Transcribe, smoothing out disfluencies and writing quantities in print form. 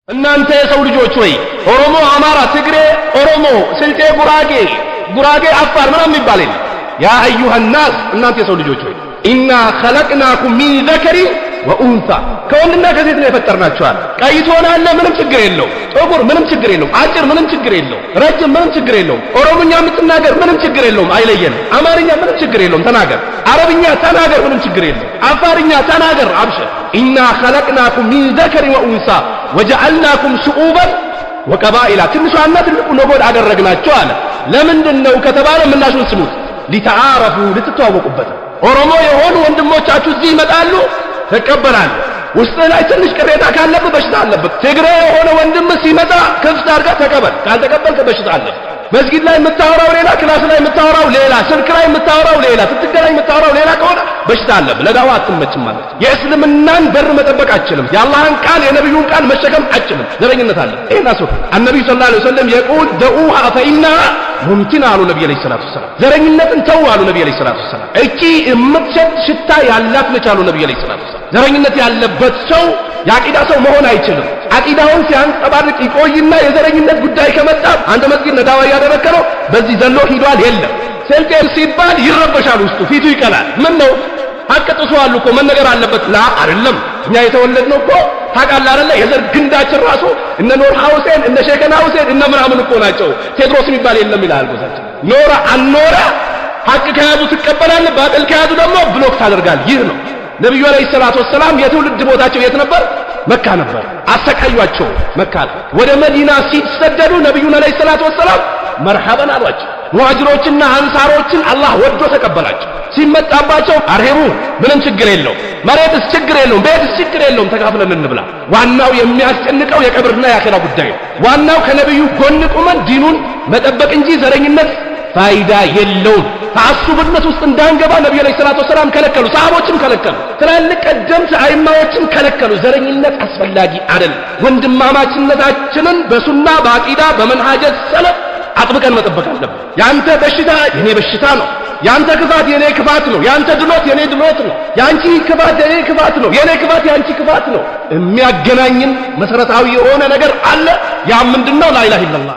እናንተ የሰው ልጆች ወይ ኦሮሞ፣ አማራ፣ ትግሬ፣ ኦሮሞ፣ ስልጤ፣ ጉራጌ፣ ጉራጌ፣ አፋር ምናምን የሚባል የለም። يا أيها الناس እናንተ የሰው ልጆች ሆይ إنا خلقناكم من ذكر وأنثى ከወንድና ከሴት ነው የፈጠርናችኋል። ቀይ ትሆናለህ፣ ምንም ችግር የለው። ጥቁር ምንም ችግር የለውም። አጭር ምንም ችግር የለውም። ረጅም ምንም ችግር የለውም። ኦሮሞኛ የምትናገር ምንም ችግር የለውም፣ አይለየንም። አማርኛ ምንም ችግር የለውም፣ ተናገር። አረብኛ ተናገር፣ ምንም ችግር የለውም። አፋርኛ ተናገር፣ አብሽር። إنا خلقناكم من ذكر وأنثى وجعلناكم شعوبا وقبائل ትንሿና ትልቁ ነገድ አደረግናቸው አለ። ለምንድን ነው ከተባለ ምላሹን ስሙት። لتعارفوا ልትተዋወቁበት። ኦሮሞ የሆኑ ወንድሞቻችሁ እዚህ ይመጣሉ፣ ትቀበላለህ። ውስጥ ላይ ትንሽ ቅሬታ ካለብህ በሽታ አለብህ። ትግሬ የሆነ ወንድም ሲመጣ ክፍት አድርገህ ተቀበል። ካልተቀበልክ በሽታ አለብህ። መስጊድ ላይ የምታወራው ሌላ፣ class ላይ የምታወራው ሌላ፣ ስልክ ላይ የምታወራው ሌላ፣ ስትገናኝ የምታወራው ሌላ ከሆነ በሽታ አለብህ። ለዳዋ አትመችም ማለት የእስልምናን በር መጠበቅ አትችልም። የአላህን ቃል የነቢዩን ቃል መሸከም አትችልም። ዘረኝነት አለ። ይሄን አስወግድ። النبي صلى الله عليه وسلم يقول دعوها فإنها منتنة አሉ ነቢ عليه الصلاة والسلام። ዘረኝነትን ተው አሉ ነቢ عليه الصلاة والسلام። እቺ የምትሸት ሽታ ያላት ነች አሉ ነቢ عليه الصلاة والسلام። ዘረኝነት ያለበት ሰው የአቂዳ ሰው መሆን አይችልም። አቂዳውን ሲያንጸባርቅ ይቆይና የዘረኝነት ጉዳይ ከመጣ አንተ መስጊድ ነዳዋ እያደረከ ነው፣ በዚህ ዘሎ ሂዷል። የለም ስልጤ ሲባል ይረበሻል፣ ውስጡ ፊቱ ይቀላል። ምን ነው ሀቅ ጥሷል እኮ መነገር አለበት። لا አይደለም፣ እኛ የተወለድነው እኮ ታውቃለህ አይደለ? የዘር ግንዳችን ራሱ እነ ኖር ሁሴን እነ ሼከና ሁሴን እነ ምናምን እኮ ናቸው። ቴድሮስ የሚባል የለም ይላል ጎሳችን። ኖረ አልኖረ ሀቅ ከያዙ ትቀበላለህ፣ ባጥል ከያዙ ደግሞ block ታደርጋለህ። ይህ ነው ነቢዩ عليه الصلاة والسلام የትውልድ ቦታቸው የት ነበር? መካ ነበር። አሰቃዩአቸው መካ ላይ። ወደ መዲና ሲሰደዱ ነቢዩን عليه الصلاة والسلام مرحبا አሏቸው። ሙሃጅሮችና አንሳሮችን አላህ ወዶ ተቀበላቸው። ሲመጣባቸው አርሄቡ ምንም ችግር የለውም፣ መሬትስ ችግር የለውም፣ ቤትስ ችግር የለውም፣ ተካፍለን እንብላ። ዋናው የሚያስጨንቀው የቀብርና የአኼራ ጉዳይ ነው። ዋናው ከነቢዩ ጎን ቁመን ዲኑን መጠበቅ እንጂ ዘረኝነት ፋይዳ የለውም። ተዓሱብነት ውስጥ እንዳንገባ ነቢዩ عليه الصلاة والسلام ከለከሉ፣ ሰሃቦችም ከለከሉ፣ ትላልቅ ቀደምት አይማዎችም ከለከሉ። ዘረኝነት አስፈላጊ አይደለም። ወንድማማችነታችንን በሱና በአቂዳ በመንሃጀ ሰለፍ አጥብቀን መጠበቅ አለብን። ያንተ በሽታ የኔ በሽታ ነው። ያንተ ክፋት የኔ ክፋት ነው። ያንተ ድሎት የኔ ድሎት ነው። ያንቺ ክፋት የኔ ክፋት ነው። የኔ ክፋት ያንቺ ክፋት ነው። የሚያገናኝን መሰረታዊ የሆነ ነገር አለ። ያ ምንድነው? لا إله إلا الله።